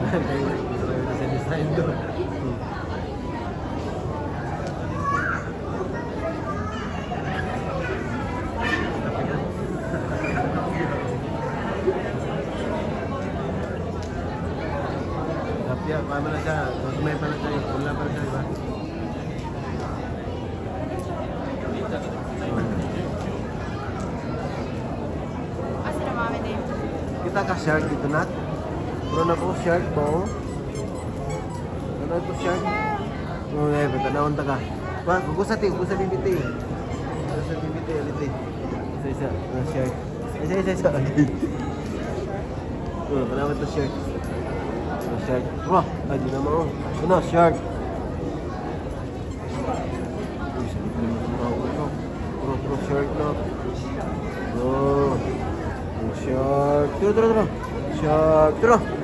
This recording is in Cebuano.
Design design do. Tapia, paano na siya? May pa na siya, pula pa na siya, di ba? Asa na mami din? Kita ka shark dito nat? Puro na po shark mo. Ano ito shark? Oh, eh, tanawon ta ka. Ba, gugusa ti, gugusa bibiti. Gugusa bibiti, aliti. Isa isa, na shark. Isa isa isa. Oh, tanawan to shark. Oh, shark. Wah, ay di na mao. Ano, shark. Uy, sa likod ng mga ito. Puro, puro shark na. Oh. Oh, shark. Turo, turo, turo. Shark. Turo.